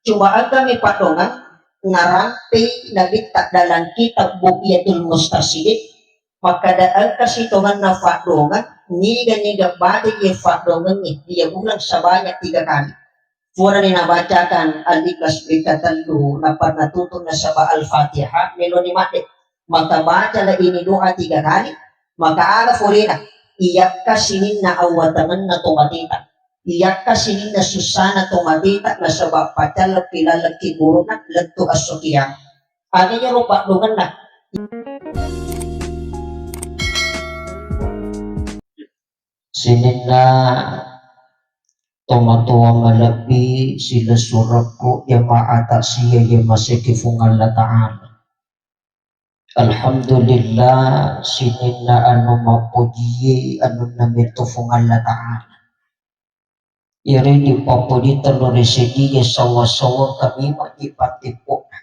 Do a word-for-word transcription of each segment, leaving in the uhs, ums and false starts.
Cuma engkami paddongeng narampei Nabitta dalam kitab Bughyatul Mustarsyidin, makkada engka sitongenna paddongeng niga-niga baca iye paddongengnge dia bulan sebanyak tiga kali. Purani nabacakan Al-Ikhlas pekka tellu, nappa natutup nasaba Al-Fatihah, meloni madde. Maka bacalah ini doa tiga kali, maka aga purina, iyakka sininna awwatangenna tomateta, iyakka sininna sussana tomateta, nasaba pacalleppi laleng kuburu'na lettu esso kiamat. Aga iyaro paddongenna. Sininna tomatoa malebbi silessurekku jamaah takziah iya maseki Fuang Allah Ta'ala. Alhamdulillah, sininna anu mappojie anunna metto Fuang Allah Ta'ala. Iyaro dipappojie tellu ri seddie sawwa-sawwa kami majji patteppo'na.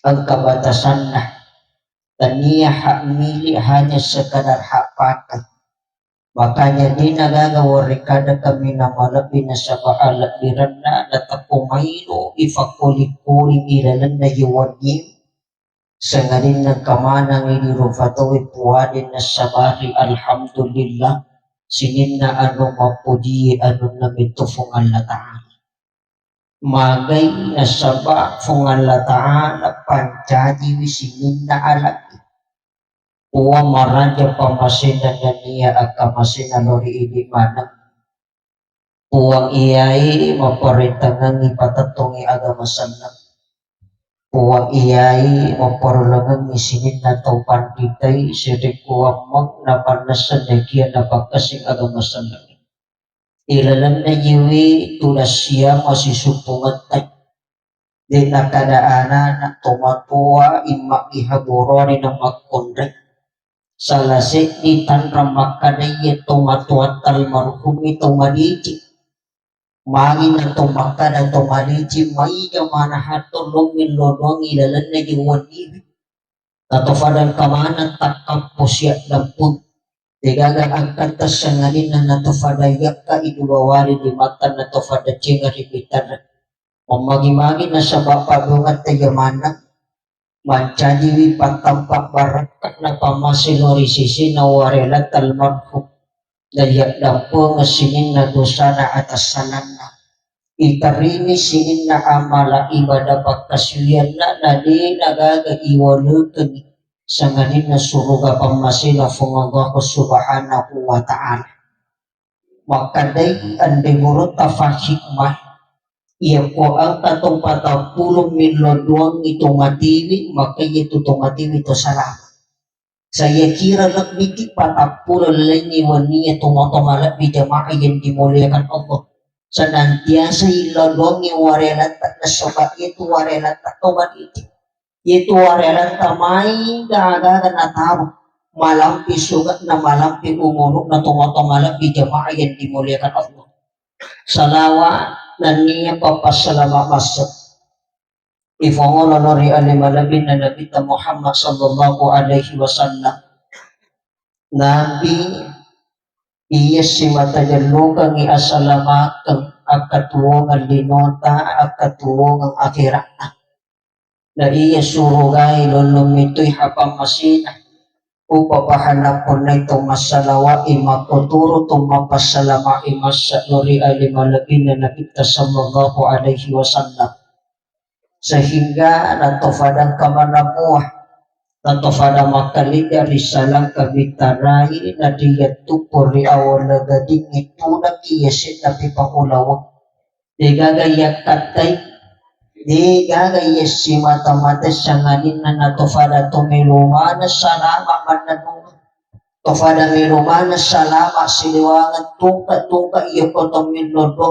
Engka batasanna. Tania hak milik, hanya sekadar hak pakai. Makanya de nagaga warekkada kaminang malebbi nasaba alebbirenna nateppo maelo ifakkoli-koli ilalenna yewanni. Sangadinna kamanangi di rufa tauwe puade nasabari alhamdulillah sininna anu mappojie anunna metto Fuang Allah Ta'ala. Magai nasaba Fuang Allah Ta'ala pancajiwi sininna alaki. Puang maraja pammasena nennia akkamasena lao ri idi maneng. Puang iyae mapparentangengngi patettongngi agama selleng. Puang iyae mapparolangengngi sininna tau panditai serekkuammeng napannesseng naekia napakkasing agama selleng. Ilalenna yewe tudang siama sisuppungetta. De nakada anana tomatoa imma iha boroane na makkonre. Salah seddi tanra makkada iya tomatoatta almarhummi to madeceng. Magi na to makkada to madeceng, maiga mana hatto lo millo doang ilalenna yewe wenniwi. Natofada engka maneng takkappo siaddampeng. Degaga angkatta sangadinna natofada yakka idua wali limatta natofada cenga ri bitara. Mammagi-magi nasaba paddongetta iya maneng mancajiwi pattampa barakka napammase lao ri sesena warelatta almarhum. Naiyaddampengeng sininna dosana atassalanna. Iterimi sininna amala ibadah pakkasuwianna, na de nagaga iwalekengngi sangadinna suruga pammasena Fuang Allah Subhanahu wa Ta'ala. Makkedai anre gurutta Fahikmah, iyako engka to patappulo millo doangngi to matiwi, maka iyatu to matiwi to salama. Saya kira lebbiki patappulo laingngi wennie tomatoa malebbi jamaah yang dimuliakan Allah. Senantiasa illau doangngi warelatta nasaba iyatu warelatta to madeceng. Iyatu warelatta maiga aga-aga nataro malampe suga'na, malampe umuru'na tomatoa malebbi jamaah yang dimuliakan Allah. Salawa nennia pappasalama masse ifongolo lao ri ale malebbinna Nabitta Muhammad sallallahu alaihi wasallam. Nabi iya simata jellokengngi asalamakeng akkatuwongeng linota, akkatuwongeng akhera'na. Na iya surugae lollong metoi hapammasena. Upapahang nappunnai to massalawa'i makkotoro to mappassalama'i masse lao ri ale malebbinna Nabitta sallallahu alaihi wasallam. Sehingga natofada engka maneng mua, natofada makkalidda ri salangka bitarai, na riyattuppo ri awala gadingnge tudakki yasenna pepang ulaweng. Degaga yakkattai, degaga yassimata-mata sangadinna natofada to melo maneng salama mannennungeng. Tofada melo maneng salama siliwangeng tungka-tungka iyako to millo do.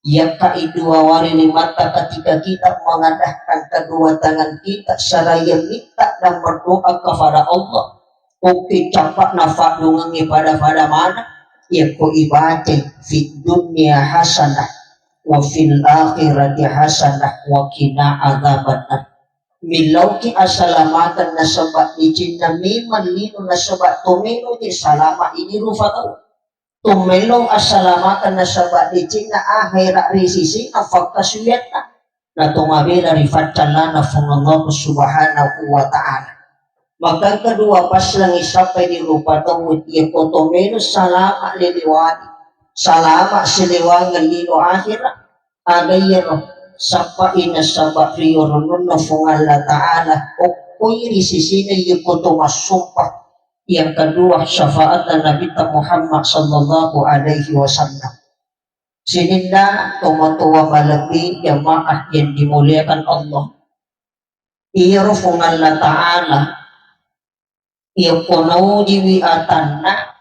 Iyakka idua wali limatta ketika kita mengandahkan kedua tangan kita seraya minta dan berdoa kepada Allah. Oke, cappa'na faddungengnge pada-pada maneng. Iyako ibacai fid dunya hasanah wa fil akhirati hasanah wa qina adzabannar. Millauki asalamakeng nasaba decenna memang lino nasaba to meloki salama idi rufa tau. To melo asalamakeng nasaba decenna akhera ri sisina fakkasuwiatta. natomabela ri faccallana Puang Allah Subhanahu wa Ta'ala. Maka kedua, paslangi sappai di rupa tau, iya ko to melo salama liliwani, salama silewangeng lino akhirat, aga iyaro sappai nasaba ri orononna Puang Allah Ta'ala okkoi ri sisina iya ko to massompa. Yang kedua, syafaat Nabi Muhammad sallallahu alaihi wasallam. Sininna tomatoa malebbi jamaah yang dimuliakan Allah. Iyaro Puang Allah Ta'ala, iyako naujiwi atanna,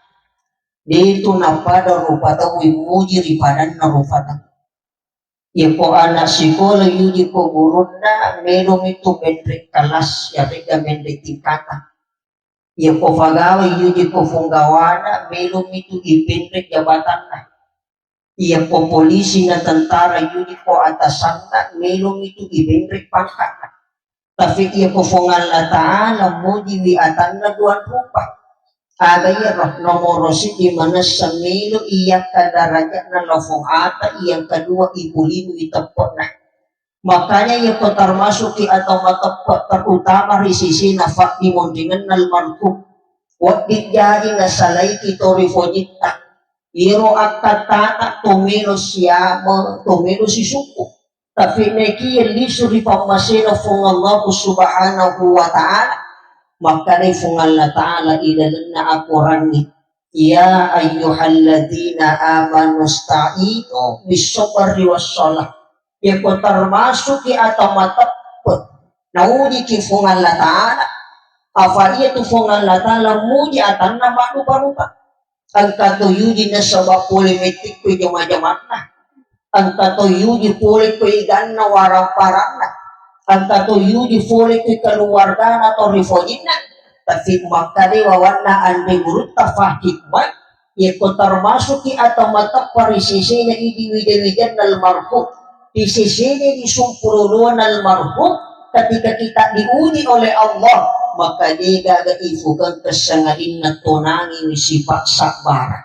detu napada rupa tau muji ri padanna rupa tau. Iyako anak sikola yuji ko gurunna, melomi tu menre kelas, yarega menre tingkata. Iyako pegawai yuji ko punggawana, melomi tu ipenre jabatanna. Iyako polisi na tentara yuji ko atasanna, melomi tu ipenre pangkatna. Tapi iyako Puang Allah Ta'ala mujiwi atanna dua rupa. Aga iyaro? Nomoro siddi manessa melo iyakka darajatna lao Puang ata, yang kedua ipulinui teppe'na. Makanya iyako termasuki atau mateppe terutama ri sisina faddimonringenna almarhum. Wedding jaji nasalaiki to ri fojitta. Iyaro akkattata to melo siama, to melo sisukku. Tapi nekiya lisu ri pammasena Puang Allah Subhanahu wa Ta'ala, makkedai Puang Allah Ta'ala ilalenna akorangnge, "Ya ayyuhalladzina amanu sta'inu bis sabri was shalah." Iyako termasuki atau mateppe naujiki Puang Allah Ta'ala, apa iya tu Puang Allah Ta'ala muji atanna maddupa-rupa. Engka to yuji nasaba pole mettikku jama-jamanna. Engka to yuji pole ko iganna warang-paranna. Engka to yuji pole ko keluargana to rifojinna. Tapi makkade wawanna anre gurutta fahikmai, yekko termasuki atau mateppa ri sesena idi wija-wijanna almarhum, ri sesena idi sumpuruluanna almarhum, ketika kita diuji oleh Allah, maka degaga ifugeng kessengadinna tonangiwi sifat sabbara.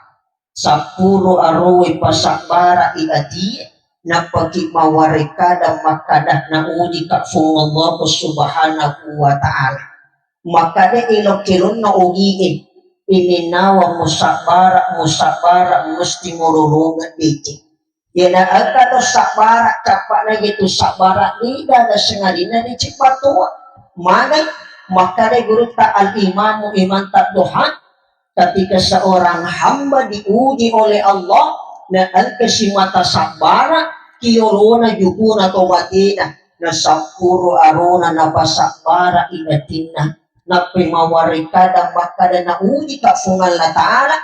Sappuro arowe pasabbara i atie, nappaki mawarekkada makkada naujika Puang Allah Subhanahu wa Ta'ala. Makkada elo kelonna ogie, ininnawa musabbara, musabbara, musti morolongeng dece. Iyana engka to sabbara, cappa'na yetu sabbara, degaga sengadinna dicippa toa. Magai, makkada gurutta Al-Imamu Imam Tabdohan, ketika seorang hamba diuji oleh Allah, na engka simata sabbara, kiolona jukuna to matena, na sappuro arona napasabbara i atinna. Nappai mawarekkada makkada naujika Puang Allah Ta'ala,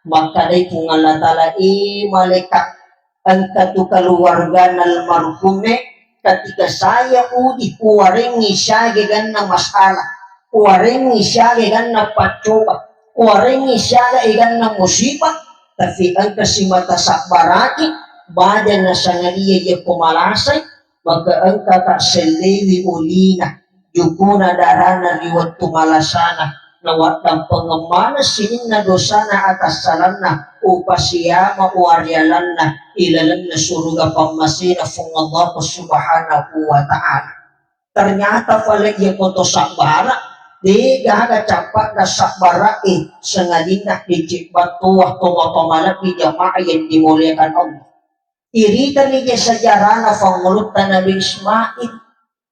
makkadai Puang Allah Ta'ala, "Eh, malaika, engka tu keluargana almarhume, ketika saya uji, uwarengngi siaga ganna masalah, uwarengngi siaga ganna paccoba, uwarengngi siaga eganna musibah, tapi engka simata sabbaraki, baja nasangadia iya ko malasai, maka engka ka sellewi olina, jukuna darana ri wettu malasana, nawaddampengeng maneng sininna dosana atassalanna, upasiama uarialanna ilalenna suruga pammasena Puang Allah Subhanahu wa Ta'ala." Ternyata pale iya koto sabbara, degaga cappa'na sabbara e, sengadinna dicibba toa, toa pamalebbi jamaah yang dimuliakan Allah. Iritani je sejarahna pangulutta Nabi Ismail.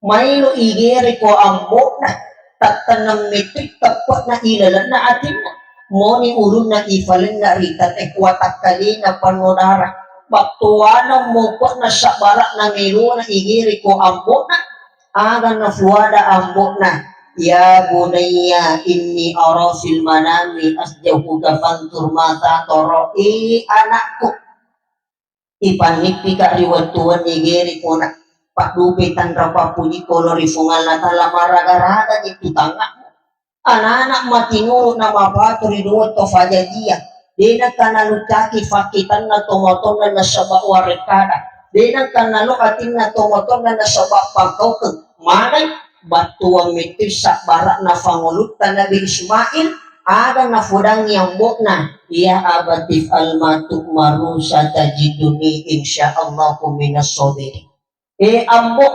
Maelo igere ko ambo'na, tattaneng mettui teppe'na ilalenna atinna. Moni ulunna ifalenna ri tanai, watakkalena panno dara. Battuaneng mope'na sabbara'na melona igere ko ambo'na, aga nafuada ambo'na, "Ya bunayya inni ara fil manami azbahuka fanzur madza tara." Eh, anakku, ipannippika ri wettu wenni gere kona paddupe tanra pappuji kolo ri Puang Allah Ta'ala, maraga-raga je tu tangamu. Anak-anak matinuru na mapatu ri dua to fajajia. De nengka naluccaki fakkitanna tomatoanna nasaba warekkada. De nengka nalo atinna tomatoanna nasaba pangkaukeng. Maneng battuang mettui sabbara'na pangulutta Nabi Ismail, aga nafodangngi ambo'na, "Ya abati if'al ma tu'maru satajiduni insyaallahu minas sabirin." E ambo,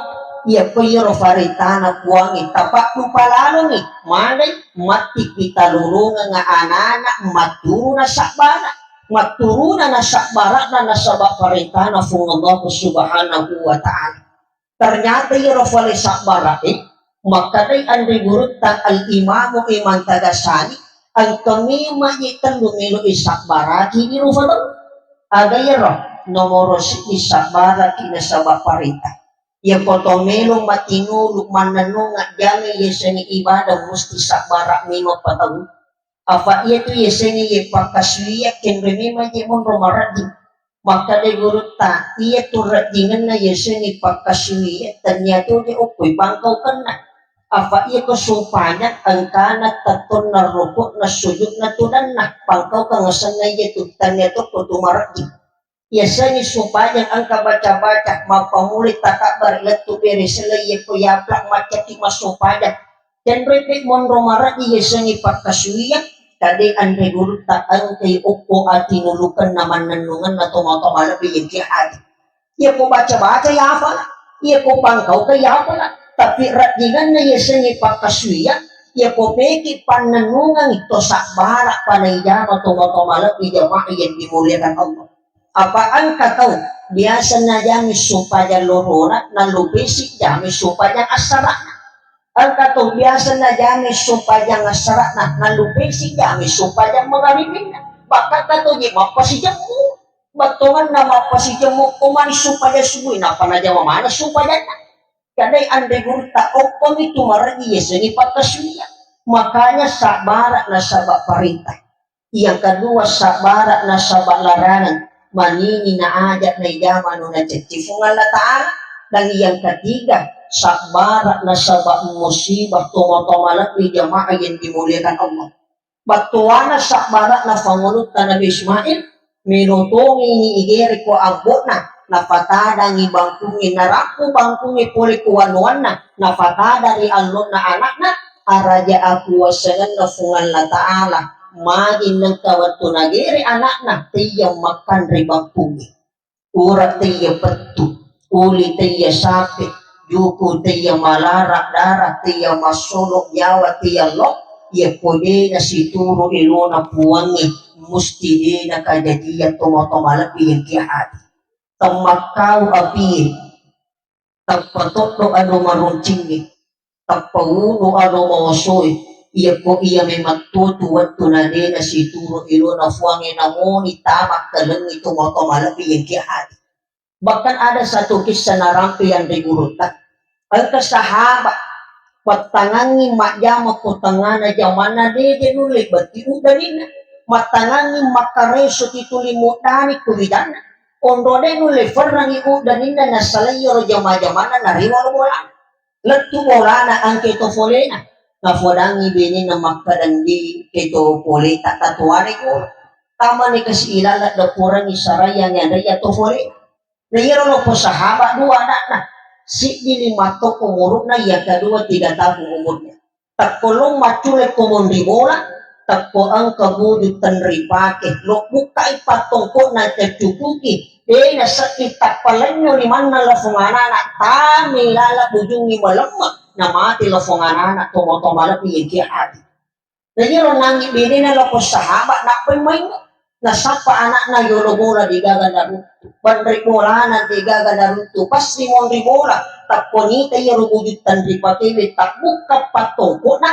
iya ko iyaro farintana Puangnge, tapakku palalongi, maneng matti pitalulungengnga anana matturuna sabbara, matturuna nasabbara'na nasaba farintana Fuang Allah Subhanahu wa Ta'ala. Ternyata iyaro fale sabbara'e, makkedai anre gurutta Al-Imamu Imam Tagasani, engka memang ye tellu melo isabbaraki di rufa tau. Aga iyaro? Nomoro siddi sabbaraki nasaba parenta. Iyako to melo matinulu mannennunga jame yasengnge ibadah musti sabbara memang patau. Afa iyatu yasengnge ye pakkasuwiyang kenre memang je monro maredding. Makkeda gurutta, iyatu reddingenna yasengnge pakkasuwiyang tennia to je okkoi pangkaukenna. Afa iyako sumpajang engkana tettonna ruku'na sujudna tudanna pangkaukeng asenna iyatu tennia tokko tu maredding. Yasengnge sumpajang engka baca-baca, mappammulai takabbara lettu bere selai yako yapla maccaki massumpajang. Tenrepe monro maredding yasengnge pakkasuwiyang, kade anre gurutta engkai okko atinulukenna mannennungenna tomatoa malebbi yengki ati. Yako baca-baca yafala, yako pangkauka yafala, tapi reddingenna yasengnge pakkasuwiyang, yako meki pannennungengngi to sabbara panaijama tomatoa malebbi jamaah yang dimuliakan Allah. Apa engka tau biasa najami sumpajang lohona, nalupesi jami sumpajang assara'na. Engka tau biasa najami sumpajang assara'na, nalupesi jami sumpajang magaribinna. Bahkan engka tau je mappasijemmu, bettongenna mappasijemmu ko mani sumpajang subui, nappa najama maneng sumpajanna. Kadai anre gurutta okkomi tu maredding yasengnge pakkasuwiyang. Makanya sabbara nasaba parenta. Yang kedua, sabbara nasaba larangan, manini na aja naijama nu nacecci Fuang Allah Ta'ala. Dan yang ketiga, sabbara nasaba musibah tomatoa malebbi jamaah yang dimuliakan Allah. Battuana sabbara na fangulutta Nabi Ismail, melo tongi ni igere ko ambo'na, nafatadangi bangkungnge, narampu bangkungnge pole ko wanuanna, nafatada ri allonna ana'na, araja akuasangenna Fuang Allah Ta'ala, magi nengka wettu nagere ana'na, teyya makkanre bangkungnge. Ura teyya pettu, uli teyya sape, juku teyya malara dara, teyya massolo nyawa, teyya lo, yako de nasituru elona Puangnge, musti de nakajajiang tomatoa malebbi yengki ati. Temmakkau apie, tappa toddo ado maruncingnge, tappa ulu ado maosoe, iyako iya memang tuo tu wettu na de nasituru elona Fuangnge namoni tamakkalengngi tomatoa malebbi yengki ati. Bahkan ada satu kisah narampe yang ri gurutta. Engka sahabat mattangangngi majjama ko tengngana jamanna de je nulle betti uddaninna. Mattangangngi makkareso tituli muddani ko wijanna. Onro de nulle ferrangi uddaninna nasalai iyaro jama-jamanna nariwalo bolana. Lettu bolana engke to folena. Nafodangi benena makkadang di ke to pole tak tatuane ko. Tamani kasi ilala dapurangi sarayang yang to folena. Na iyaro loppo sahabat dua anakna, siddi lima taung umuru'na, yang kedua tiga tahun umurnya. Tekko lo maccule ko monri bola, tekko engka buju tenri pake, lo bukkai pattongko'na caccukuki, de nasedding tappa lenyo limanna lafong anana, tame lala bujungngi malemma, namate lafong anana, tomo-tomo lebbi yengki ati. Na iyaro nangi benena lako sahabat nappai maimmu. Nasappa anakna yolo bola degaga naruntu. Banre bolana degaga naruntu. Passi monri bola. Takko nita iyaro bujutta ripakewe tabbukka pattongko'na.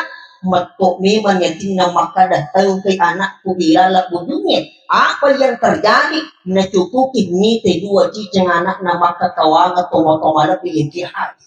Metto memang yatinna makkada tauke anakku ilala bujungnge. Apa yang terjadi? Nacukuki nite dua ciceng anakna makkakawanga tomo-tomo lebbi yengki hati.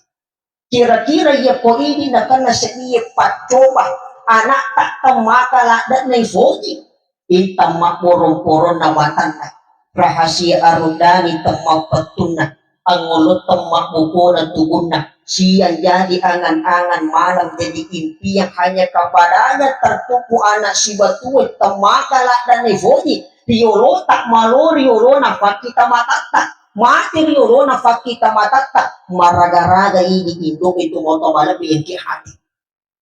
Kira-kira iyako idi nakenna seddie paccoba anakta temmaka ladde'na ifoji. Intang mabborong-boronna matanna, rahasia arudani temmappettunna, angolo temmabbukona tubunna, siang jadi angan-angan, malam jadi impian, hanya kepadanya tertumpu anak sibatue temmaka ladde'na ifoji, riolota malo riolona fakkita matatta. Mate ri olona fakkita matatta, maraga-raga idi indo'e tu moto malebbi engke hati.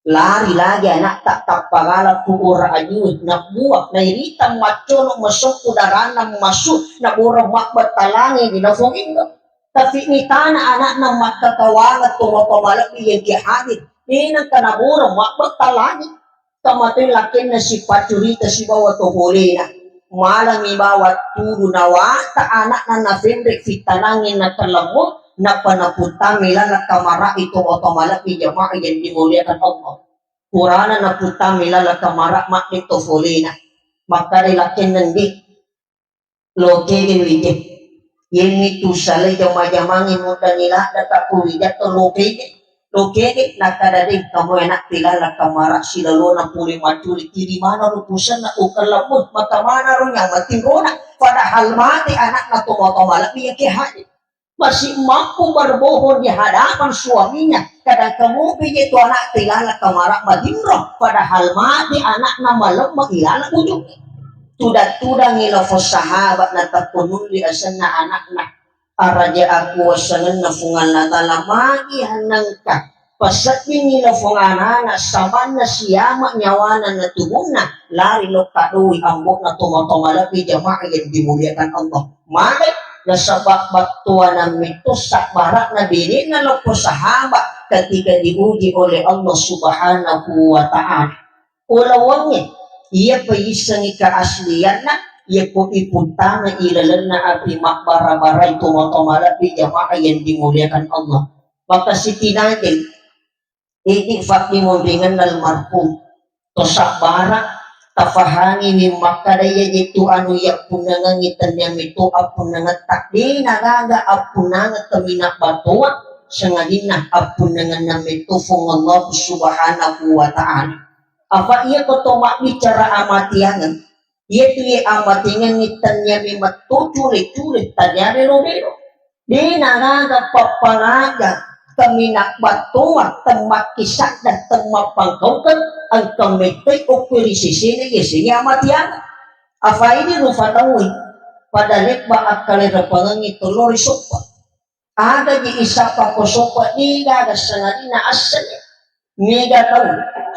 Lari lagi anakta tappagala ku ura ajue, nabbua, nairita maccono masokku daranna massu, naboreng mabbettalangi di nafong indo. Tapi mitana anakna makkakawangeng tomatoa malebbi yang ki hadir. Ini nengka naborong mabbetta lagi. Tomatoa lakkenna sipaccurita sibawa to polena. Malami bawa tudu nawata anakna nafenre fittanangi nakallemmo, nappa naputtami laleng kamara'i tomatoa malebbi jamaah yang dimuliakan Allah. Purana naputtami laleng kamara madde to polena. Makkada lakkenna ndi, lokege wije. Yenni tu salai jama-jamangi mudangi ladda ka ku wija to lokege. Lokege nakkada de kamu enak pilaleng kamara silalona pole maculi kiri mana ro pusenna ukellemmu maka mana ro nyawa tinrona. Padahal mate anakna tomatoa malebbi yang ki hadir. Masih mampu berbohong di hadapan suaminya. Kadang kamu pije tu anak tilala kamara madinro, padahal mati anakna malemma ilala ujung. Tudang-tudangi lafo sahabat na takkunulli asenna anakna. Araja aku wasangenna Fuang Allah Ta'ala magi hannangka. Paseddingi lafo anana samanna siama nyawana na tumunna lari lokka doi ambokna tomatoa malebbi jamaah yang dimuliakan Allah. Male nasaba battuanammi to sabbara'na benena loppo sahabat ketika diuji oleh Allah Subhanahu wa Ta'ala. Ulawangnge iya paissengi keaslianna, iya ko iputtama ilalenna api mabbara-barai tomatoa malebbi jamaah yang dimuliakan Allah. Maka sitinajeng Idi faddimonringenna almarhum. To sabbara, tafahangiwi makkada iya jetu anu yappunnangengngi tenniammi to appunnangetta. De nagaga appunnangeng kaminang battoa, sangadinna appunnangenna metto Fuang Allah Subhanahu wa Ta'ala. Apa iya ko to mabbicara amatiangeng, iya tu iya amatiangengngi tenniammi metto cure-cure, tenniammi ero-ero. De nagaga pappangaga kaminang battoa temmakkisadda temmappangkaukeng engka mettai okko ri sesena yasengngé amatiangeng. Afaidi rufa tauwe pada lebba akkalerapangengngi tollo ri soppa. Agaji isappa ko soppa de gaga sangadinna assengnge. Mega tau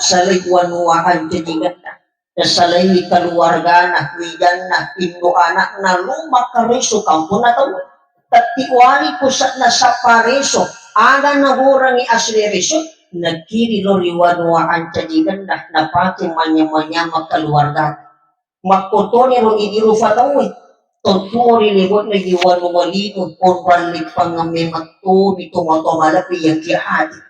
salai wanua ancajigenna, nasalaiwi kaluargana, wijanna, indo anakna, lo makkareso kamponna tau. Tetti wani puse'na sappa reso, aga nagorangi asli reso, nakiri lo ri wanua ancajigenna, napake manyameng-nyameng kaluargana. Makkotoniro idi rufa tauwe, to tuo ri lebo'na ji wanua lino, onrang lippangeng memeng tomi tomatoa malebbi yang ki hadir.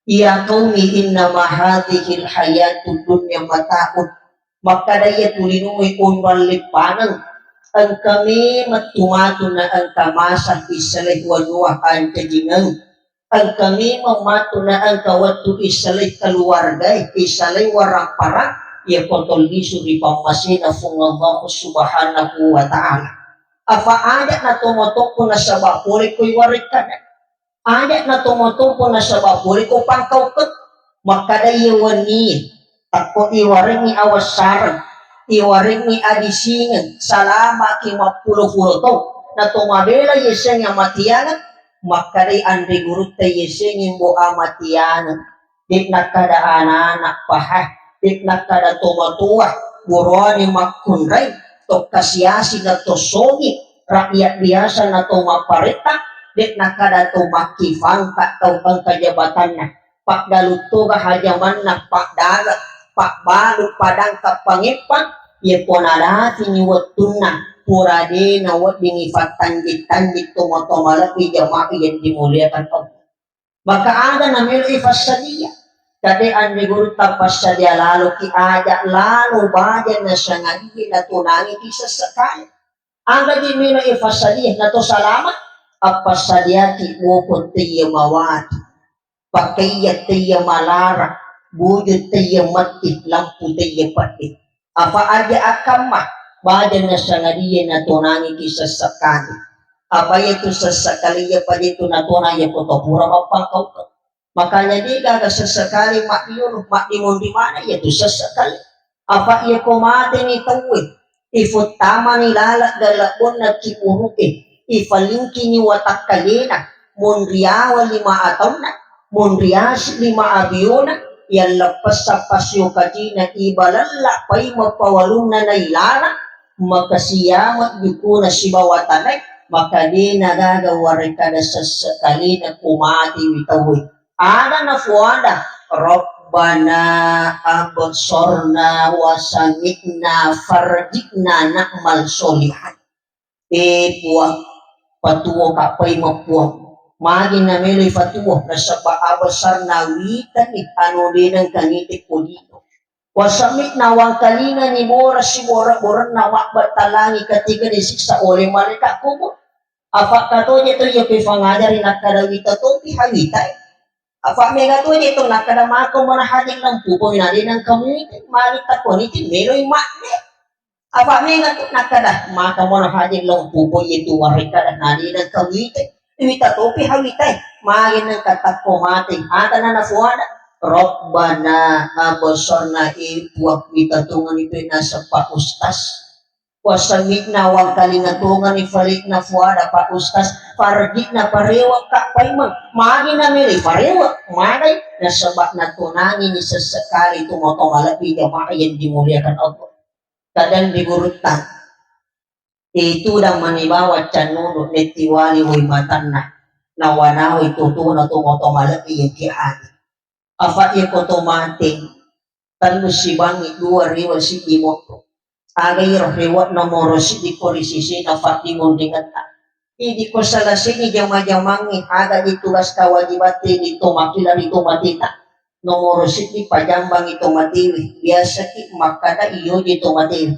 Ya qaumi innama hadzihil hayatud dunya mata'un. Makkada iya tu linoe onrang lippangeng, engka memeng tu matu na engka masa isalai wanua ancajingeng. Engka memeng matu na engka wettu isalai keluargae, isalai warang-parang, iya ko to lisu ri pammasena Fuang Allah Subhanahu wa Ta'ala. Afa aja na tomatoa nasaba pole ko iwarekkana. Aja na tomatoa nasaba pole ko pangkaukeng. Makkada iya wennie, takko iwarengngi awassareng, iwarengngi adisingeng, salamaki mappulo-pulo tau. Na to mabela yaseng amatiangeng, makkadai anre gurutta yaseng mbo amatiangeng. De nakkada anana paha, de nakkada tomatoa, buroane makkunrai, to kasi-asi na to songi, rakyat biasa na to mapparetta, de nakkada to makkifangka tau engka jabatanna. Paggaluttoga hajamanna, pagdaga, pagbalu, padangka pangeppang, iya ko nadafini wettunna, pura de naweddingi fattanji-tanji tomatoa malebbi jamaah yang dimuliakan Allah. Maka aga namelo ifassadia? Kade anre gurutta passadia laloki aja lalo baja nasangadie natonangiki sessekali. Aga je melo ifassadia nato salama? Appassadiaki boko teiya mawati, pakaiya teiya malara, buju teiya matti, lampu teiya peddi. Apa aja akkamma, baja nasangadie natonangiki sessekali. Apa iya tu sessekali iya paja tu natona iya ko to pura mappangkaukeng. Makanya de gaga sessekali maddiolo, maddimonri mana iya tu sessekali. Apa iya ko mateni tauwe, ifuttamani laleng galebbonna ki uru'e, ifalingkini watakkalena, monriawa lima ataunna, monriasi lima abiona, yalleppessa pasio kacina ibalella paimeng pawalunna nailana, makasiama jukuna sibawa tanai, Maka de nagaga warekkada sessekkalina ko mate wi tauwe. Ada nafuada, Rabbana absorna wa sami'na farji'na na'mal solihan. E Puang, patuwo kappai mappuang. Magi nameloi fatuwo, nasaba absorna witani anu de nengka nite kodino. Wa sami'na wangkalingani bora sibora-boranna wabbattalangi ketika disiksa oleh malaikat kubur. Apa katoje to iya pifangajari nakkada wita topi hawitai. Apa mega toje to nakkada mako mana hajing lempu pemina de nengka muite magi takoniti meloi madde. Apa mega tu nakkada maka mono haji lo pupo itu warekada nadina kawite. Wita topi hawite. Magi nengka takko mate. Ada nana fuada. Rabbana absorna e Puang wita tungani pena sepa ustas. Wasami'na wangkalinga tungani falikna fuada pa ustas. Farji'na parewa ka paimeng. Magi namele parewa. Magai nasaba natunangi ni sesekali tu moto malebbi jamaah yang dimuliakan Allah. Kadang di gurutta. Itu dan manibawa cannunu netti wali woi matanna. Nawa-nawai tutuna tu moto malebbi yang ki ati. Apa iya ko to mate, tellu sibangi dua rewa siddi motto. Aga iro rewa nomoro siddi ko ri sisi na faddi mondingetta. Idi ko salasini jama-jamangi aga di tugas kewajibatte di to makila di to mateta. Nomoro siddi pajambangi to matewe. Biasaki makkada iyo je to matewe.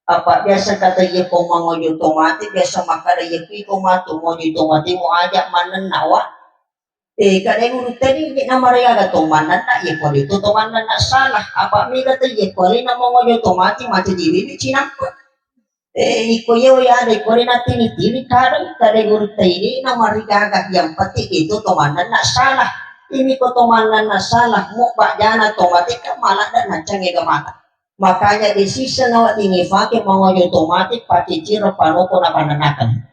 Apa biasa kata iya ko mangojo to mate, biasa makkada iya ko matu mojo to mate mo aja manennawa. Eh, kade guru tadi, ini nama rega to manenna, iya ko itu to manenna salah. Apa mega to iya ko ini nama ngojo to mate, mate di bibit cinampa. Eh, iko iya ada ko ini tini-tini kadang kade guru tadi, ini nama rega yang penting itu to manenna salah. Ini ko to manenna salah, mau bak jana to mate kan malah dan macam ega mata. Makanya di sisa nawa ini fake mangojo to mate, pake ciro panoko na panenakang.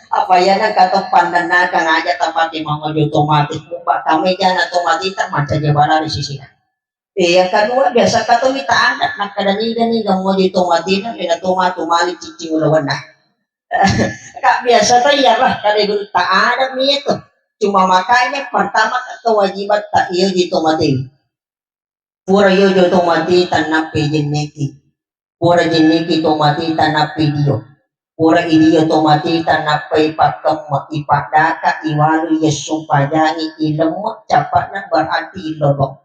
Apa yana kata panenakang aja tapake mangojo to mate, mupa kame jana to mate ta macam jabala di sisi na. Eh, yang kedua biasa kata mita adat, nak kada niga niga ngojo to mate na, lena to matu mali cicing ulawanna. Kak biasa ta iya lah, kada guru ta adat mi itu. Cuma makanya pertama kewajiban ta iyo ji to mate. Pura iyo jo to mate tannappe jenneki. Pura jenneki to mate tannappe dio. Pura idio to mate tannappe ipakkemme, ipaddaka, iwalu, iyessumpajangi, ilemme, capatna berarti illolong.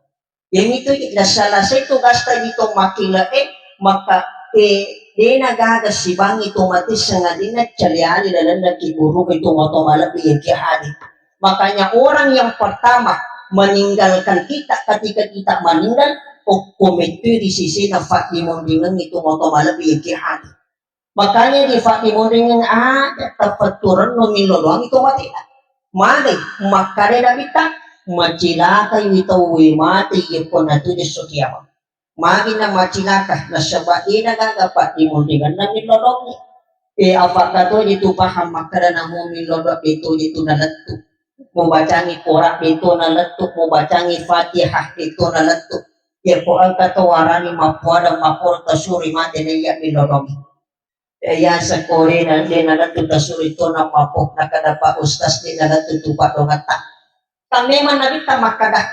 Yang itu nasalasai tugasta di to makkile e, maka e, dena gaga sibangi to mate sengadinna caliali lalenna kiburuke to moto malebbi yang ki hadit. Makanya orang yang pertama meninggalkan kita ketika kita meninggal, okko mettui di sisi na faddimonringengngi tu moto malebbi yang ki hadit. Makanya di faddimonringeng aja tafetturenno millo doang itu mati. Mane makkada Nabitta, macilakai witau mati yakko natuju esso kiamat. Magi na macilaka, nasaba dena gaga paddimonringenna millo doangngi. E, apa katoji tu paham makkada namo millo doang de toji tu nalettu. Mubacangi Quran de to nalettu, mubacangi Fatihah de to nalettu. Yakko engka to warani mappuadang makkoro tasuri mate na iya millo doangngi. Iya sekore na de nalettu tasuri to na mappo, nakada Pak Ustaz de nalettu tu paddongetta. Ka memang Nabitta makkada,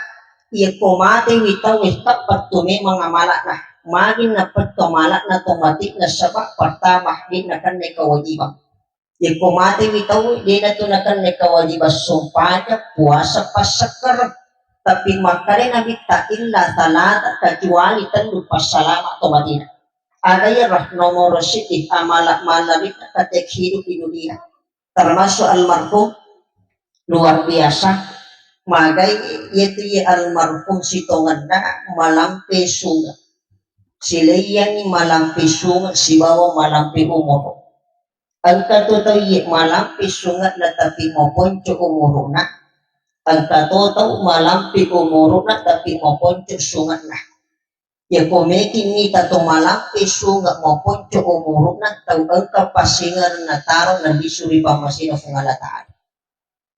yakko matewi tauwe, teppettu memang amala'na. Magi napettu amala'na to mati nasaba pertama de nakenna kewajiban. Yakko matewi tauwe, de natu nakenna kewajiban sumpajang, puasa, passekkere. Tapi makkada Nabitta illa salata, kecuali tellu passalama to matina. Aga iyaro nomoro siddi amala-, mala Nabitta ketika hidup di dunia. Termasuk almarhum luar biasa. Magai yatu ye almarhum sitongenna malampe sunge. Sileiyangi malampe sunge sibawa malampe umuru. Engka to tau ye malampe sunge'na tapi maponco umuruna. Engka to tau malampe umuruna tapi maponco sunge'na. Yako meking mita to malampe sunge maponco umuruna tau engka passingereng nataro nalisu ri pammasena Puang Allah Ta'ala.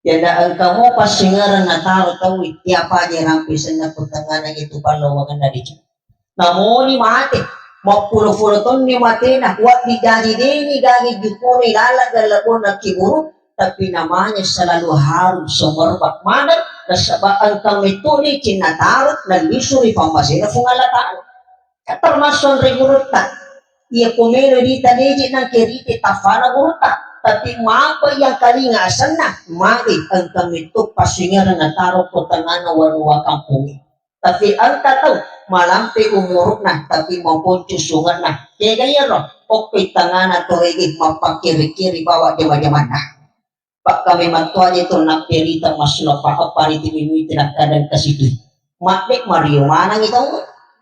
Yada engka mo passingereng nataro tau tiapa je rampe senna ko tengana itu pallawangenna diceng. Namoni mate. Mappulo-pulo tonni matena, waddi jaji deni gagi jukuni laleng gallebonna kiburu, tapi namanya selalu harum semerbak. Mana? Nasaba engka metode cinna taruk nallisuri pammasena Puang Allah Ta'ala. Termasuk anre gurutta. Iya ko melo dita deje nangke rite tafana gurutta. Tapi mapa yang kalinga asenna, magi engka metto passingereng nataro ko tengana wanua kampongnge. Tapi engka tau malampe umuru'na, tapi maponcu sunge'na. Kega iyaro? Okko tangana torege mappakkiri-kiri bawa jama-jamanna. Pakka memang tuaje to napperita masulapa apa ni timi miti nakkadang kasitu. Madde mario manang itu.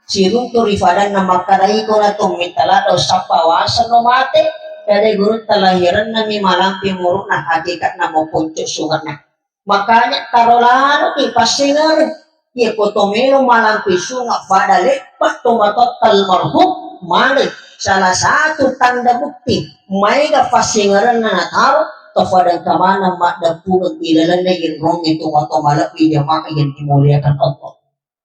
Siruntu rifadanna makkada iko na to mitala do sappa waseng no mate. Kade gurutta lahiranna mi malampe umuru'na, hakikatna maponcu sunge'na. Makanya taro laloki passingereng. Iya ko to melo malampe sunge pada leppa to matotta almarhum male. Salah satu tanda bukti maega passingerenna nataro to pada kamana maddeppungeng ilalenna yenrongnge to mato malebbi jamaah yang dimuliakan Allah.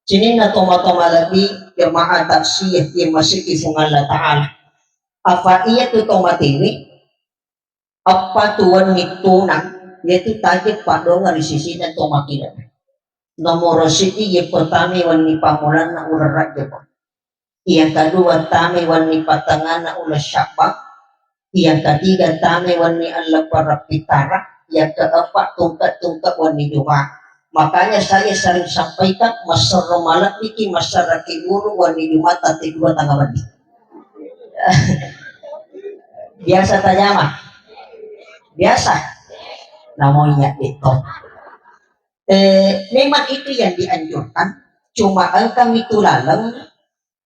Sininna to mato malebbi jamaah taksiyah yang masiki Puang Allah Ta'ala. Apa iya tu to matewe? Eppa tu wenni tuna, yaitu tajeng paddongeng ri sisina to makileng. Nomoro siddi, yang pertama wenni pammulanna uleng Rajab. Yang kedua, tama wenni patengnganna uleng Sya'ban. Yang ketiga, tama wenni elleppang Rabbitara. Yang keempat, tungke-tungke wenni Jumat. Makanya saya sering sampaikan, maserro malebbiki, maserraki guru wenni Jumat tette dua tangga wenni. Biasa tajama? Biasa? Namonya itu. Eh, memang itu yang dianjurkan. Cuma engka mitu laleng,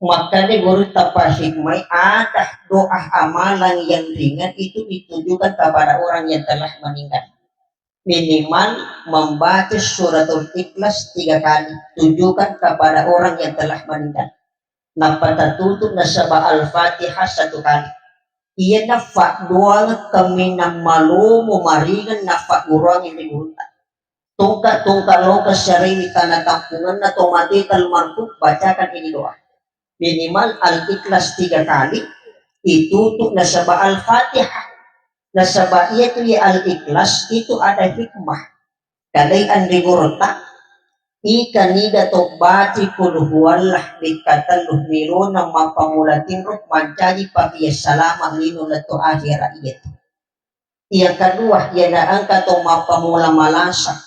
makkada guru tapa hikmai, ada doa amalan yang ringan itu ditujukan kepada orang yang telah meninggal. Minimal membaca suratul Ikhlas tiga kali, tujukan kepada orang yang telah meninggal. Nappa tatutu nasaba Al-Fatihah satu kali. Iyana fadduang kaminang malomo maringeng nafagguruang ri gurutta. Tungka-tungka loka siarewi tana kampungenna to mate almarhum, bacakan ini doa. Minimal Al-Ikhlas tiga kali, itutu nasaba Al-Fatihah. Nasaba iya tu ya Al-Ikhlas itu ada hikmah. Kadai anri gurutta, ika niga to baci qul huwallah bekka tellu melona mappamula tinro mancaji papiya salama lino lettu akhera iyatu. Yang kedua, iyana engka to mappamula malasa,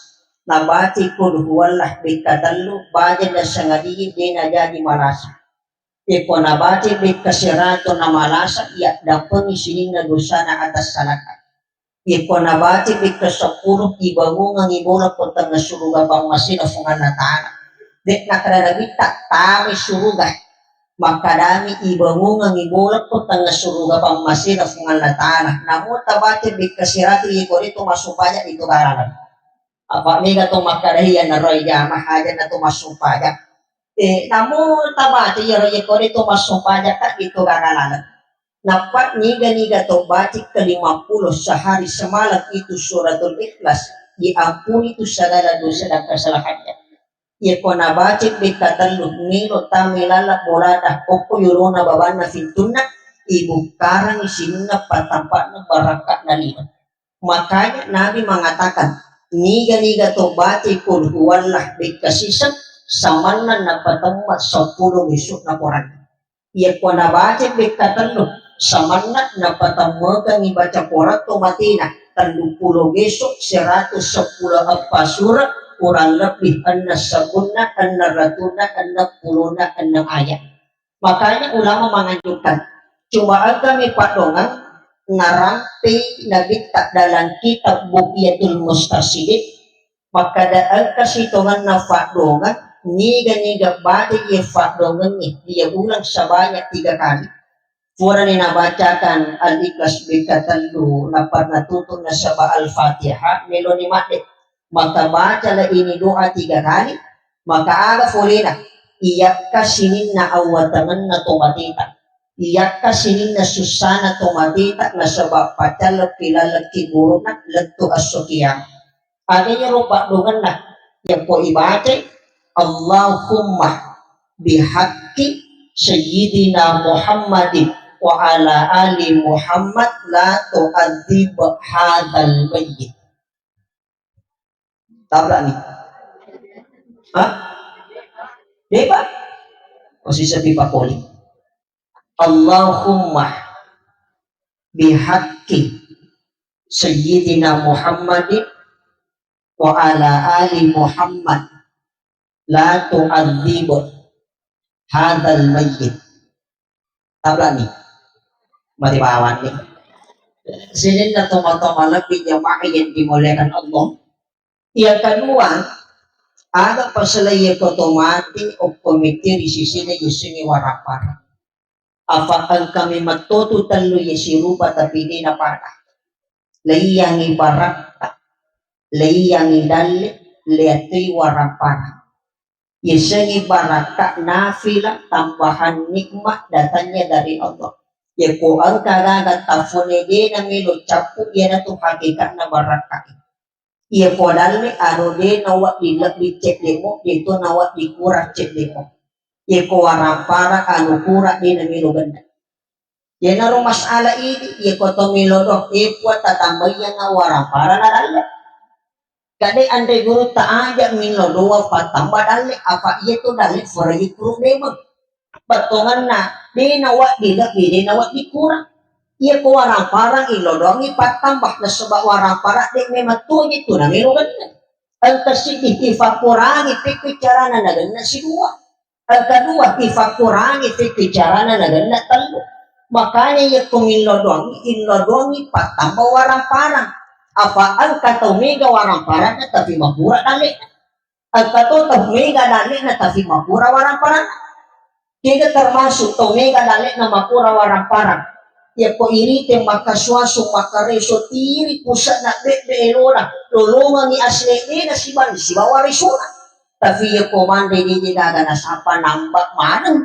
nabaci qul huwallah bekka tellu, baja nasangadie de najaji malasa. Iko nabaci bekka serato na malasa, iya dampengi sininna dosana atas salaka. Iko nabaci bekka seppulo, ibangungengi bola ko tengnga suruga pammasena Puangnga Taala. Dekna kada nabitta, tamai suruga. Makkadami ibangungengi bola ko tengnga suruga pammasena Puangnga Taala. Namu tabaca bekka siratu iko de to massumpaja itu garalan. Apa mega to makkada iya naroi jama haja na to massumpaja. Eh, namu tabaca iyaro iko de to massumpaja ka itu garalan. Nappa niga-niga to baca ke lima puluh sehari semalam itu suratul Ikhlas, diampuni tu segala dosa dan kesalahannya. Iyako nabaca bekka tellu, melo tama laleng bolana, okko yolona babanna fintunna, ibukkarangi sininna pattampa'na barakka'na lino. Makanya Nabi mengatakan, niga-niga to baca qul huwallah bekka siseng, samanna napatemma seppulo besokna Quran. Iyako nabaca bekka tellu, samanna napatemmekengi baca Quran to matena, telluppulo besok, seratus seppulo eppa sura, kurang lebih enneng sebunna, enneng ratuna, enneng pulona, enneng ayat. Makanya ulama menganjurkan, cuma engkami paddongeng narampei nabitta dalam kitab Bughyatul Mustarsyidin, makkada engka sitongenna faddongeng, niga-niga baca iya faddongengnge, dia ulang sebanyak tiga kali. Purani nabacakan Al-Ikhlas bekka tellu, nappa natutu nasaba Al-Fatihah, meloni madde. Maka bacalah ini doa tiga kali, maka aga folena, iyakka sininna awwatangenna to mateta, iyakka sininna sussana to mateta, nasaba pacalleppi lalekki guruna lettu esso kiamat. Aga iyaro paddongenna, yakko ibacai, Allahumma bihaqqi Sayyidina Muhammadin wa ala ali Muhammad la tu'adzib hadzal mayyit. Tabrak nih. Hah? De'pa? Masih sepi pakoli. Allahumma bihaqqi Sayyidina Muhammadin wa ala ali Muhammad la tu'adzib hadzal mayyit. Tabrak nih. Mati bawang nih. Sininna tomatoa malebbi jamaah yang dimuliakan Allah. Yang kedua, aga pasalai ko to mati okko mittiri sisina yusingi warapara. Apa engka memang totu tellu ye sirupa tapi de napada. Leiyangi barakka, leiyangi dalle, leattui warapara. Yasengngi barakka nafila tambahan nikmat datangnya dari Allah. Yako engka gaga tafone de namelo cappu iyanatu hakikatna barakka. Yako dalle aro de nawedding lebbi ceddemo, de to nawedding kurang ceddemo. Yako warampara anu kurang de namelo genne. Yenaro masalah idi, yako to melo doang, eh, puang tatambaiyangnga warampara na dalle. Kade anre gurutta aja melo doang pattamba dalle, apa iya to dalle fura ikuru memang. Bettonganna, de nawedding lebbi, de nawedding kurang. Yako warang-parang ilo doangngi pattamba, nasaba warang-parang de memang tuo je tu namelo genne. Engka siddi tifakkurangi pekko carana nagenna sidua. Engka dua tifakkurangi pekko carana nagenna tellu. Makanya yako millo doangngi, illo doangngi pattamba warang-parang. Apa engka tau mega warang-parang tapi makura dalle. Engka to tau mega dalle'na tapi makura warang-parang. Kega termasuk tau mega dalle'na makura warang-parang. Yako irite makasuasu makareso tiri pusa'na bebbe elona lolongangi asli de nasibali sibawa resona. Tapi yako manre de gaga nasapa nambak maneng.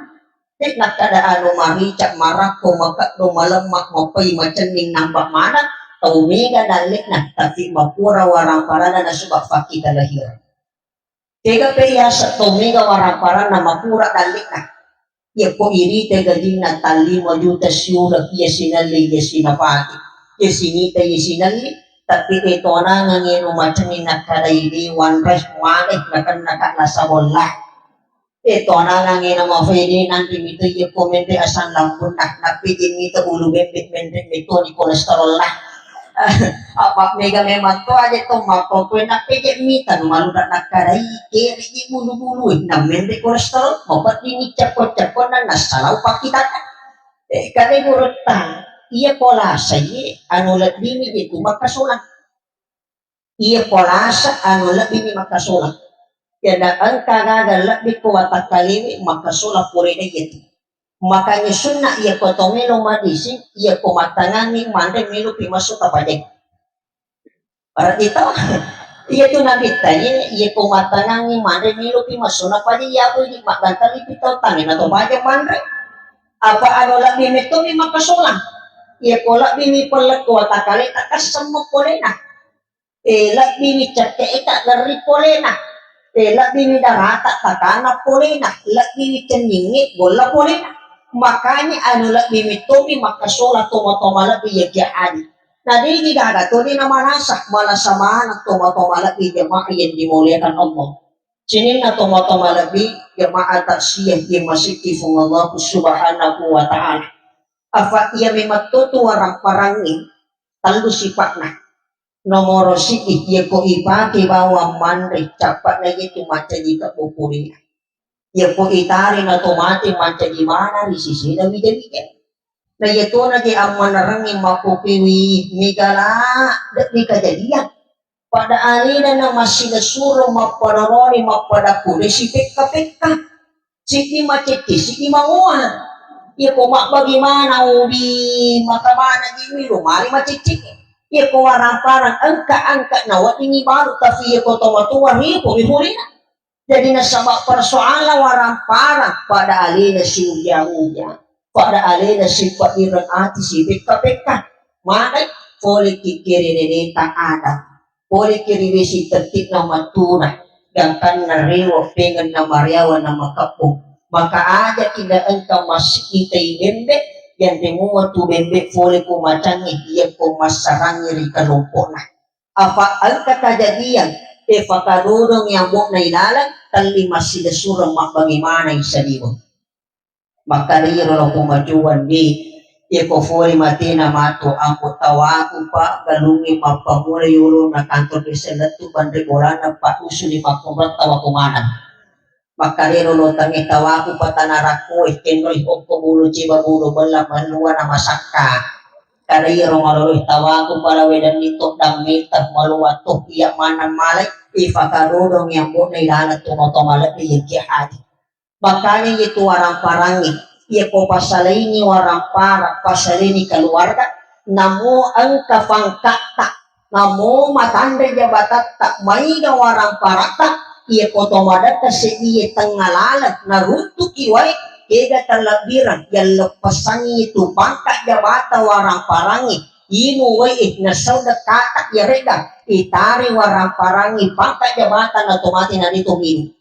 De nakkada anu marica, marakko, makeddo, malemma, mapai, macenning nambak maneng. Tau mega dalle'na tapi makura warang-parana nasaba fakkita lahir. Tega pe yaseng to mega warang-paranna makura dalle'na. Yako irite gajinna tallima juta siuleng, iya sinelli, iya sinapake, iya sinita, iya sinelli, tapi de tonangang eno macenni nakkadai de wanre mane nakenna ka nasabolla. De tonangang eno mafede nanti mito yako menre asam lambunna, nappeje mito ulu bembe menre metoni kolesterol lah. Apa mega memang to aja to makkokkoe nappeje mita nu maluda nakkadai kere di bulu-bulu na menre kolesterol, mapeddingi cekko-cekkonna nassalau pakkitana. Eh, kade gurutta, iya polasa ye anu leddimi je tu makkasolang. Iya polasa anu lebbimi makkasolang. Yada engka gaga lebbi ko watakkalewe makkasolang pole na iya tu. Makanya sunna iya ko to melo madising, iya ko mattangangi manre melo pi massu tapajeng. Berarti to, iya tu nabitta ye, iya ko mattangangi manre melo pi massu napajeng, iya ko idi maggantali pi tau tange na to pajeng manre. Apa anu lebbi metto mi makkasolang. Iya ko lebbi mi pellekko watakkale takkasseng mo polena. Eh, lebbi mi cekke'e ka gerri polena. Eh, lebbi mi darata takana polena. Lebbi mi cenningnge golla polena. Makanya anu lebbi mi tomi makkasola toma-toma lebbi ya kia adi. Nah, digi gaga to dina manasa, manasa mana toma-toma lebbi jamaah yang dimuliakan Allah. Sininna toma-toma lebbi jamaah taksiyah yang masih Allah Subhanahu wa Ta'ala. Apa iya memang to tu warang-parangi tellu sipa'na. Nomoro siddi, yako ipake bawang manre, cappa'na yetu mancaji kebbu purina. Yako itare na to mate mancaji mana ri sisena wija-wija. Na yatona je ammanerengnge makkopiwi migala de'ni kajadian. Pada alena na massinessuro mappada roni mappada kude sipekka-pekka. Siddi macecce, siddi mangoa. Iya ko mabbagi mana ubi maka mana jimi lo mari macecce. Iya ko warang-parang engka-engka na weddingi baru tapi iya ko tomatoa ripo mi purina. Jadi nasaba persoalan warang-parang pada alena siuja-uja, pada alena sipedireng ati sipekka-pekka. Manai pole ki kere neneta Adam. Poleki ri wesi tetti'na mattuna, gangkanna rewe pengenna mariawa na makebbu, Maka aja ki na engka massiddi tai bembe, yang de mua tu bembe fole ko macangngi, iya ko massarangngi ri kelompokna. Apa engka kajadian, e fakadodong yang bokna ilaleng, telli massidesureng mabbagaimana isaliweng. Makkada iyaro lao pemacuan di, iya ko fole matena matu, ambo tawaku pa galungnge mappamula yolona kantor desa lettu banre bolana pa usuli makkunratta wako maneng. Makkadero lao tangnge tawaku pa tana rakkoe, kenroi hokko bulu ciba bulu bella malluana masakka. Kada iyaro maloloi tawaku pala wedanni toddang meta malua to iya maneng malai, ifakadodong yang bona ilaleng toma-toma lebbi yengki haji. Makanya itu warang parangi, iya ko pasalaini warang para, pasalaini keluarga, namo engka pangkatta, namo matanre jabatatta, maiga warang paratta, iya ko to madekka seddie tengnga laleng, naruntuki wae, kega terlebbirang, yang leppessangi itu pangkat jabata warang parangi, inu wae, eh, nasau dekkata, yarega, itari warang parangi, pangkat jabata na to mati na itu minu.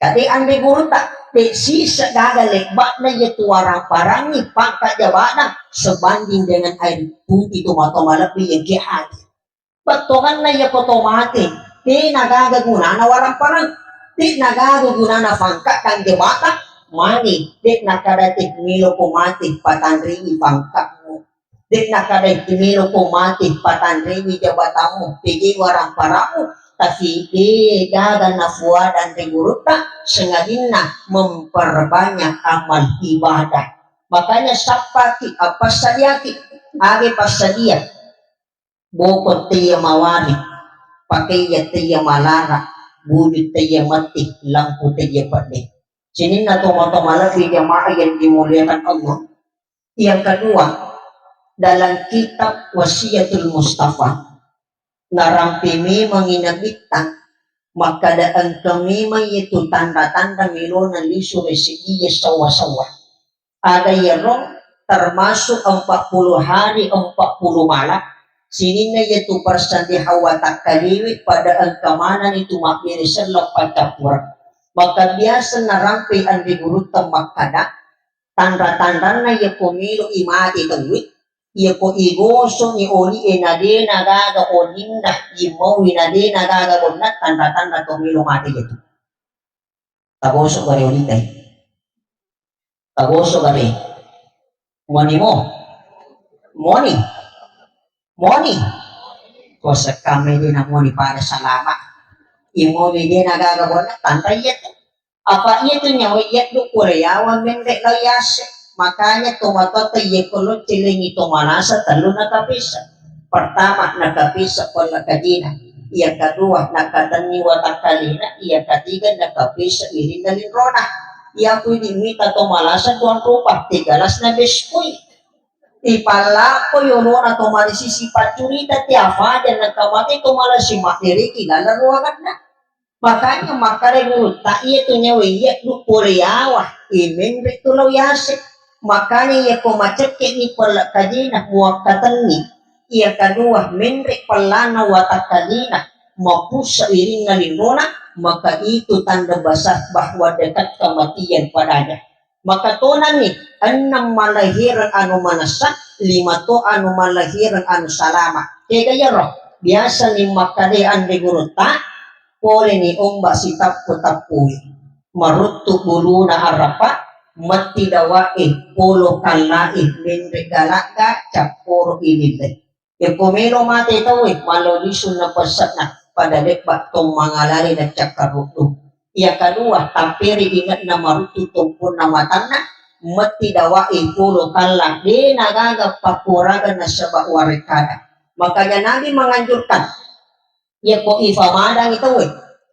Kade anre gurutta, de sisa gaga lebba'na iya tuarang parangi pangka jaba'na sebanding dengan air putih tu mato malebbi yang ke hati. Bettonganna iya ko to mate, de nagaga gunana warang parang, de nagaga gunana pangka dan jabata, mani de nakada te milo ko mate patanrini pangkamu. De'na kadai timelo ko mate, patanremi jabatammu, pegei warang paramu, tapi de gaga nafuadang ri gurutta, sengadinna memperbanyak amal ibadah. Makanya sappaki, appassadiaki, age passadia, boko teiya mawari, pakaiya teiya malara, buju teiya matti, lampu teiya pedde. Sininna tomatoa malebbi jamaah yang dimuliakan Allah. Yang kedua, dalam kitab Wasiatul Mustafa, narampe memangi nabitta, makkada engka memang itu tanda-tanda melona lisu residiya sawwa-sawwa. Ada iyaro termasuk empat puluh hari, empat puluh malam, sininna yaitu persendihan watakkaliwi pada engka manani tu mabbere selleng paccappureng. Maka biasa narampe anre gurutta makkada, tanra-tanranna iyako melo imate tauwe, iyako igosoni olie na de nagaga oninna, imaui na de nagaga bonna, tanra-tanra to melo mate itu. Tagoso gare olitai. Tagoso gare. Moni mo. Moni. Moni. Ko sekkame de na moni pada salama. Imaui de nagaga bonna, tanra iya tu. Apa iya tu nyawa iya du pura yawa menre lao yase. Makanya tomatoa iya ko lo celengi to malasa tellu nakapisa. Pertama nakapisa pella kajina. Yang kedua nakatenni watakkalina. Yang ketiga nakapisa irinna linrona. Iya pui dimita to malasa tuan rupa tiga belas na beskui. Ipallappo yolona to malisi sipaccurita tiafaja nakamate to malasi maddereki laleng ruanganna. Makanya makkada gurutta, iya tu nyawa iya du pole yawa, imenre tu lao yase. Makanya iya ko macekke ni pella kajina muakkatenni. Iya kadua menre pellana watakkalina mapussa irinna linrona, maka itu tanda besar bahwa dekat kematian padanya. Maka tonanni enneng malahireng anu manessa, lima to anu malahireng anu salama. Kega iyaro? Biasa ni makkada anre gurutta, pole ni omba sitappu-tappui. Maruttu buluna arapa, metti dawae, polo kallae, menre galagga, capporo ilille. Yako melo mate tauwe, mallo lisu na pesse'na, pada lebba to mangalale na cakkaruddu. Yang kedua, tapperi inge'na maruttu tompunna matanna, metti dawae polo kalla, de nagaga pakkuaraga nasaba warekkada. Makanya Nabi menganjurkan, yako ifa madangi tauwe,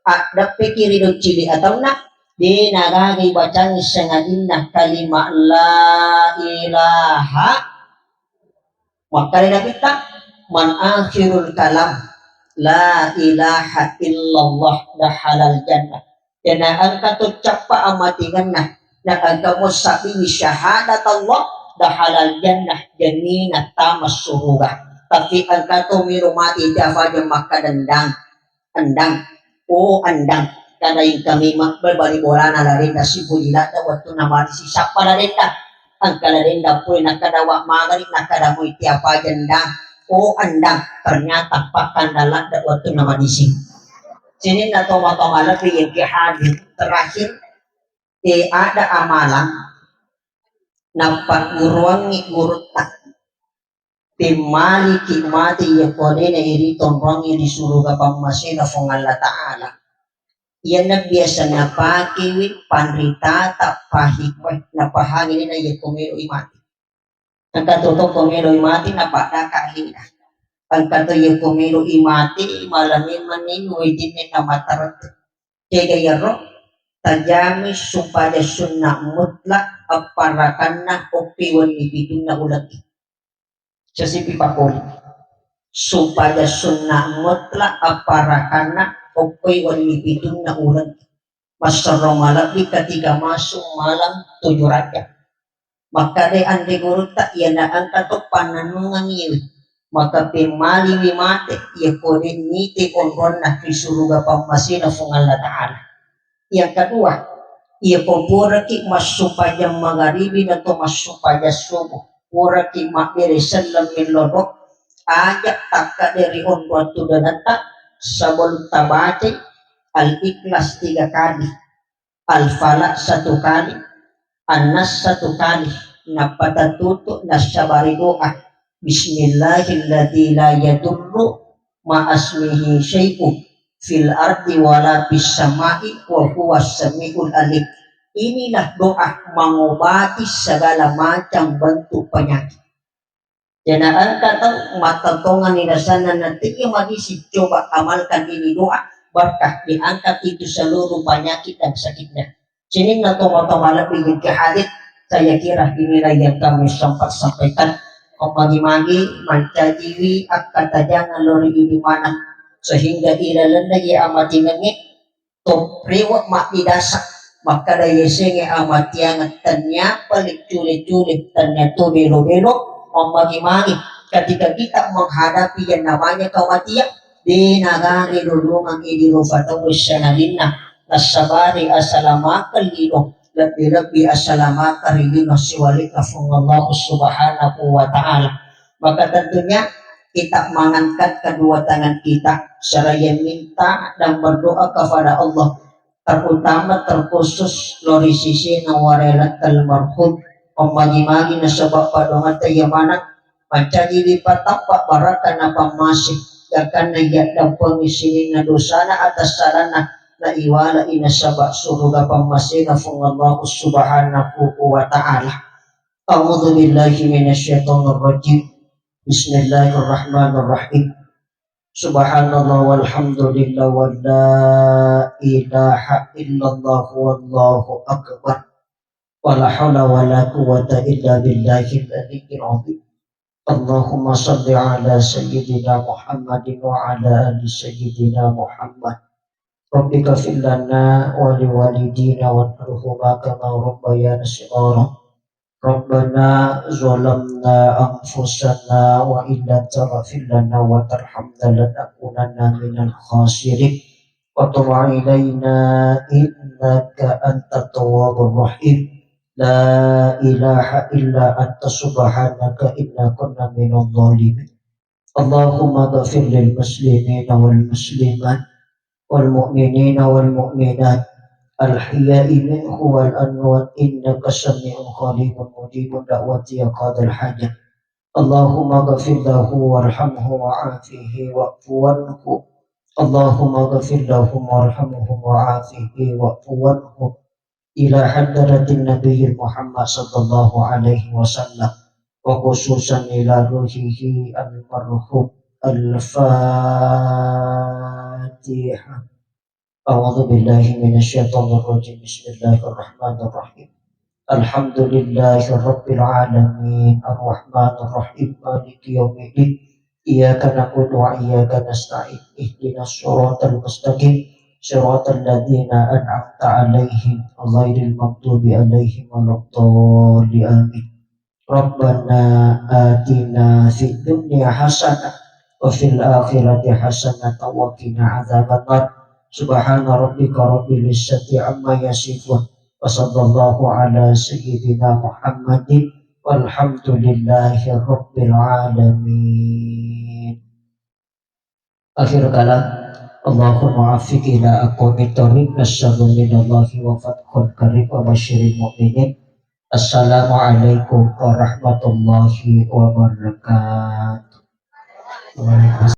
addeppeki ri doccili ataunna, de nagaga ibacangi sengadinna kalima la ilaha Makkeda Nabitta, "Man akhirul kalam la ilaha illallah dakhalal jannah." Dena engka to cappa amatingenna, na engka mo sabini syahadat Allah dakhalal jannah, jamina tama suruga. Tapi engka to miro mati tiafaja makkeda endang, endang, oh endang. Kada ingkami mabbal bali bolana lalenna sipuji ladda wettunna madisi sappa lalenna. Engka lalenna pue nakkada wa magari nakkada mui tiapa jenda. Oh andang, ternyata pakkanda ladda wettunna madisi. Sininna toma-toma lebbi yengke hadir terakhir, eh, ada amalan nappagguruangngi gurutta. Pemmaliki mate iya konena iri tonrongi di suruga pammasena Fuang Allah Ta'ala. Iyanna biasa napakewi panritata pahikmah napahangini na iya komelo imati. Engka toto komelo imati napadaka hina. Engka to iya komelo imati malameng maning wejinne na matarette. Kega iyaro tajami supaya sunnah mutlak apparakanna okki wenni pitunna uleng. Sesipi pakoli. Supaya sunnah mutlak apparakanna okkoi wenni pitunna uleng. Massaro malebbi ketika masuk malam tujuh Rajab. Makkadai anre gurutta, iyana engka to pannennungengngi. Maka pemmaliwi mate, iya kode nite onronna ri suruga pammasena Fuang Allah Ta'ala. Yang kedua, iya ko puraki massupajang magaribi nato massupajang subuh, puraki mabbere selleng millono, aja takkade ri onrong tudangetta sebelum tabacai Al-Ikhlas tiga kali, Al-Falaq satu kali, An-Nas satu kali, nappa tatutu nassabari doa, Bismillahilladzi la yadurru ma'asmihi syai'un fil ardi wala fis sama'i wa huwas sami'ul alim. Inilah doa mengobati segala macam bentuk penyakit. Jana engka tau mattontonganni rasanna nateie madisi, coba amalkan ini doa, berkah diangkat itu seluruh penyakit dan sakitnya. Sininna toma-toma lebbi yengke hadir, saya kira inilah yang kami sempat sampaikan. Magi-magi mancajiwi akkatajangan lori idi maneng, sehingga ilalenna ye amatingengnge to rewe maddidasa makkada yesenge amatiangeng tennia paling cule-cule tennia to belo-belo. Magi-magi ketika kita menghadapi yang namanya kematian, de nagare lolongeng idi rufa tau sanalinna nassabari asalamakeng lino, lebbi-lebbi asalamakeng ri lino siwali'na Fuang Allah Subhanahu wa Ta'ala. Maka tentunya kita mengangkat kedua tangan kita seraya minta dan berdoa kepada Allah, terutama terkhusus lori sisina warelata almarhum. Magi-magi nasaba padongata iya maneng mancaji dipatappa barakka napammase, gangkanna iya dampengi sininna dosana atas salanna naiwala'i nasaba suruga pammasena Fuang Allah Subhanahu wa Ta'ala. A'udzu billahi minasyaitonir rajim. Bismillahirrahmanirrahim. Subhanallah walhamdulillah wa la ilaha illallah wallahu akbar. Wa la haula wa la quwwata illa billahil aliyyil azim. Allahumma salli ala sayyidina Muhammadin wa ala ali sayyidina Muhammad. Rabbi ghafir lana wa liwalidina warhamhuma kama rabbayana shighara. Rabbana zalamna anfusana wa illam taghfir lana wa tarhamna lanakunanna minal khasirin. Wa tub alaina innaka antat tawwabur rahim. La ilaha illa anta subhanaka inna kunna minadh dhalimin. Allahumma ghafir lil muslimina wal muslimat wal mu'minina wal mu'minat al ahya'i minhum wal amwat innaka sami'un qaribun mujibud da'wati ya qadhal hajat. Allahumma ghafir lahu warhamhu wa'afihi wa'fu anhu. Allahumma ghafir lahum warhamhum wa'afihi wa'fu anhum. Ila hadratin Nabiyil Muhammad sallallahu alaihi wasallam, wa khususan ila ruhihi almarhum. Al-Fatihah. A'udzu billahi minasyaitonir rajim. Bismillahirrahmanirrahim. Alhamdulillahi rabbil alamin. Arrahmanirrahim. Maliki yaumiddin. Iyyaka na'budu wa iyyaka nasta'in. Ihdinas siratal mustaqim. Siratal ladzina an'amta 'alaihim ghairil maghdubi 'alaihim waladdallin. Amin. Rabbana atina fid dunya hasanah wa fil akhirati hasanah wa qina adzabannar. Subhana rabbika rabbil izzati amma yasifun. Wa sallallahu ala sayyidina Muhammadin walhamdulillahi rabbil alamin. Akhir kalam, Allahumma afiq ila aqwamit thariq, nasrun minallahi wa fathun qarib wa basyiril mu'minin. Assalamualaikum warahmatullahi wabarakatuh.